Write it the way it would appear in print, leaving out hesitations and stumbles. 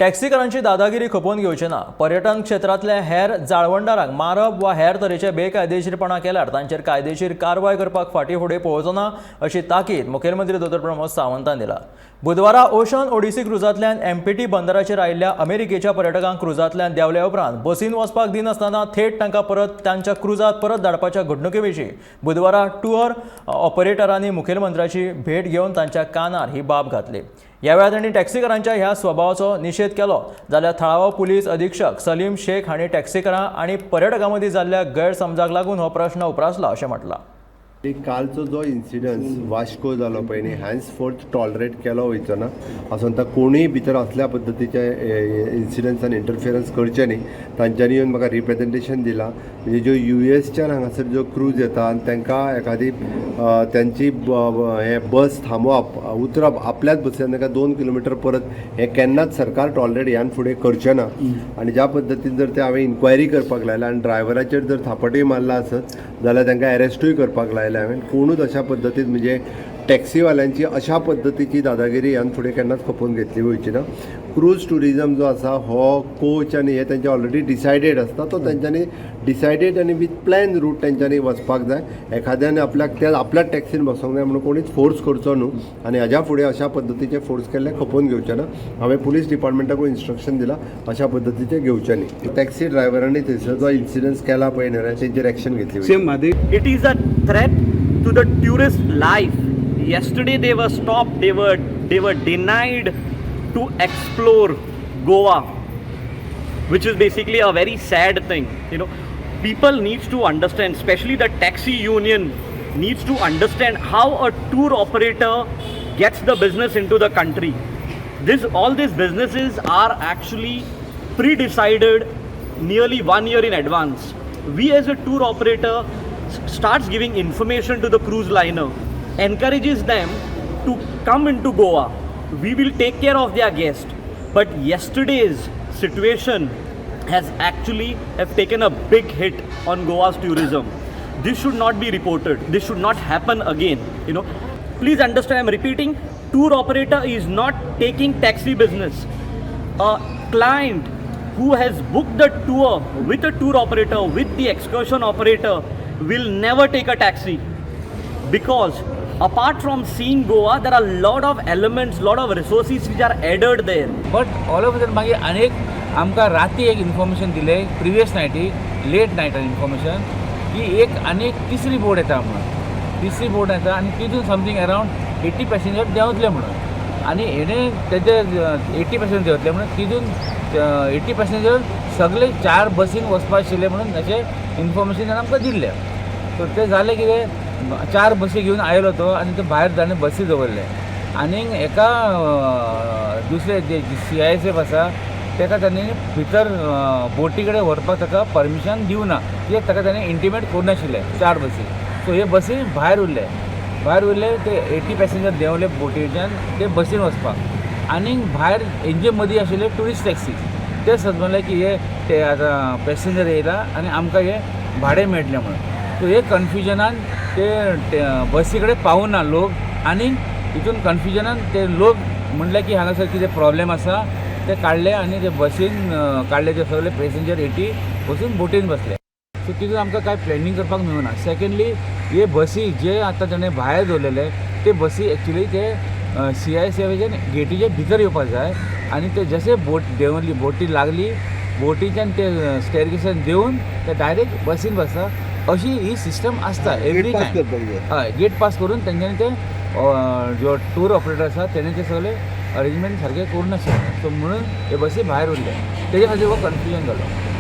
टॅक्सीकारांची दादागिरी खपोवन घेवचे ना. पर्यटन क्षेत्रांतल्या हेर जाळवणदारांक मारप वा हेर तरेचे बेकायदेशीरपणा केल्यार तांचेर कायदेशीर कारवाय करपाक फाटीं फुडें पळोवचो ना, अशी ताकीद मुखेलमंत्री दोतोर प्रमोद सावंतान दिला. बुधवारा ओशन ओडिसी क्रुजांतल्यान एमपीटी बंदराचेर आयिल्ल्या अमेरिकेच्या पर्यटकांक क्रुजांतल्यान देंवल्या उपरांत बसीन वचपाक दिनासतना थेट तांकां परत तांच्या क्रुजांत परत धाडपाच्या घडणुके विशीं बुधवारा टूर ऑपरेटरांनी मुखेलमंत्र्याची भेट घेवन तांच्या कानार ही बाब घातली. ह्या वेळार तांणी टॅक्सीकारांच्या ह्या स्वभावाचो निशेध केलो, जाल्यार थळावो पुलीस अधीक्षक सलीम शेख हांणी टॅक्सीकारां आनी पर्यटकां मदीं जाल्ल्या गैरसमजाक लागून हो प्रश्न उप्रासला अशें म्हटलां. कालचो जो इन्सिडन्स वास्को जालो पळय न्ही, हॅन्स फोर्थ टॉलरेट केलो वयचो ना. असो आतां कोणूय भितर असल्या पद्दतीचे इन्सिडन्सान इंटरफियरन्स करचें न्ही. तांच्यांनी येवन म्हाका रिप्रेजेंटेशन दिलां, म्हणजे ज्यो यूएसच्यान हांगासर ज्यो क्रूज येता आनी तांकां एखादी तांची हें बस थांबोवप, उतरप, आपल्याच बसीन तांकां 2 किलोमिटर परत, हें केन्नाच सरकार टॉलरेट ह्यान फुडें करचें ना. आनी ज्या पद्दतीन जर ते हांवें इन्क्वायरी करपाक लायला आनी ड्रायव्हराचेर जर थापटूय मारला आसत जाल्यार तांकां एरेस्टूय करपाक लायला हांवें. कोणूच अशा पद्दतीन, म्हणजे टॅक्सीवाल्यांची अशा पद्दतीची दादागिरी ह्यान फुडें केन्नाच खपोवन घेतली वयची ना. क्रूज ट्युरिजम जो आसा, हो कोच आनी हे तेंचे ऑलरेडी डिसायडेड आसता. तो तेंच्यांनी डिसायडेड आनी विथ प्लॅन रूट तेंच्यांनी वचपाक जाय. एखाद्यान आपल्याक त्या आपल्याच टॅक्सीन बसोंक जाय म्हणून कोणीच फोर्स करचो न्हू. आनी हाज्या फुडें अशा पद्दतीचे फोर्स केल्ले खपोवन घेवचे ना. हांवें पुलीस डिपार्टमेंटाकूय इन्स्ट्रक्शन दिलां, अशा पद्दतीचे घेवचे न्ही. टॅक्सी ड्रायव्हरांनी थंयसर जो इन्सिडन्स केला पळय न्ही, तेंचेर एक्शन घेतली वयतली. Same Mhadei. It is a threat to the tourist life. Yesterday they were stopped, they were denied to explore Goa, which is basically a very sad thing. People needs to understand, especially the taxi union needs to understand how a tour operator gets the business into the country. This all these businesses are actually pre-decided nearly one year in advance. We as a tour operator starts giving information to the cruise liner, encourages them to come into Goa. We will take care of their guest. But yesterday's situation has actually have taken a big hit on Goa's tourism. This should not be reported. This should not happen again. Please understand, I'm repeating, tour operator is not taking taxi business. A client who has booked the tour with a tour operator, with the excursion operator, will never take a taxi, because apart from seeing Goa, there are a lot of elements, lot of resources which are added there. But all of sudden मागीर आनी एक आमकां राती एक information दिलें, previous ninety, late नायटान information की एक आनी एक तिसरी बोट येता म्हणून. तिसरी बोट येता आनी तितून समथींग अरावंड 80 पॅसेंजर देंवतले म्हणून. आनी हेणे तेजे 80 पॅसेंजर देंवतले म्हणून, तितून 80 पॅसेंजर सगळे चार बसीन वचपा आशिल्ले म्हणून अशें इन्फॉर्मेशन ताणें आमकां दिल्लें. सो तें जालें कितें, चार बसी घेवन आयलो तो आनी तो भायर ताणें बसी दवरले. आनीक एका दुसरे जे सीआयएसएफ आसा, ताका तांणी भितर बोटी कडेन व्हरपाक ताका परमिशन दिवना, कित्याक ताका ताणें इंटिमेट करूं नाशिल्लें चार बसी. सो हे बसी भायर उरले. भायर उरले ते 80 पॅसेंजर देंवले बोटीच्यान ते बसीन वचपाक. आनीक भायर हेंचे मदीं आशिल्ले ट्युरिस्ट टॅक्सी, ते समजले की हे ते आतां पॅसेंजर येयला आनी आमकां हे भाडें मेळटलें म्हणून. सो हे कन्फ्युजनान ते बसी कडेन पावना लोक. आनी हितून कन्फ्युजनान ते लोक म्हणले की हांगासर कितें प्रॉब्लेम आसा. ते काडले आनी ते बसीन काडले ते सगळे पॅसेंजर 80 बसून बोटीन बसले. सो तितून आमकां कांय प्लॅनिंग करपाक मेळना. सेकंडली, हे बसी जे आतां ताणें भायर दवरलेले, ते बसी एक्चुली ते सीआयएसएफाच्या गेटीच्या भितर येवपाक जाय. आनी ते जशे बोट देंवली, बोटी लागली, बोटीच्यान ते स्टेरकेसान देंवन ते डायरेक्ट बसीन बसता, अशी ही सिस्टम आसता एवरी टायम. हय, गेट पास करून तेंच्यांनी ते जो टूर ऑपरेटर आसा, तेणे ते सगळे अरेंजमेंट सारकें करूं नाशिल्लें. सो म्हणून हे बसी भायर उरले, तेजे खातीर हो कन्फ्युजन जालो.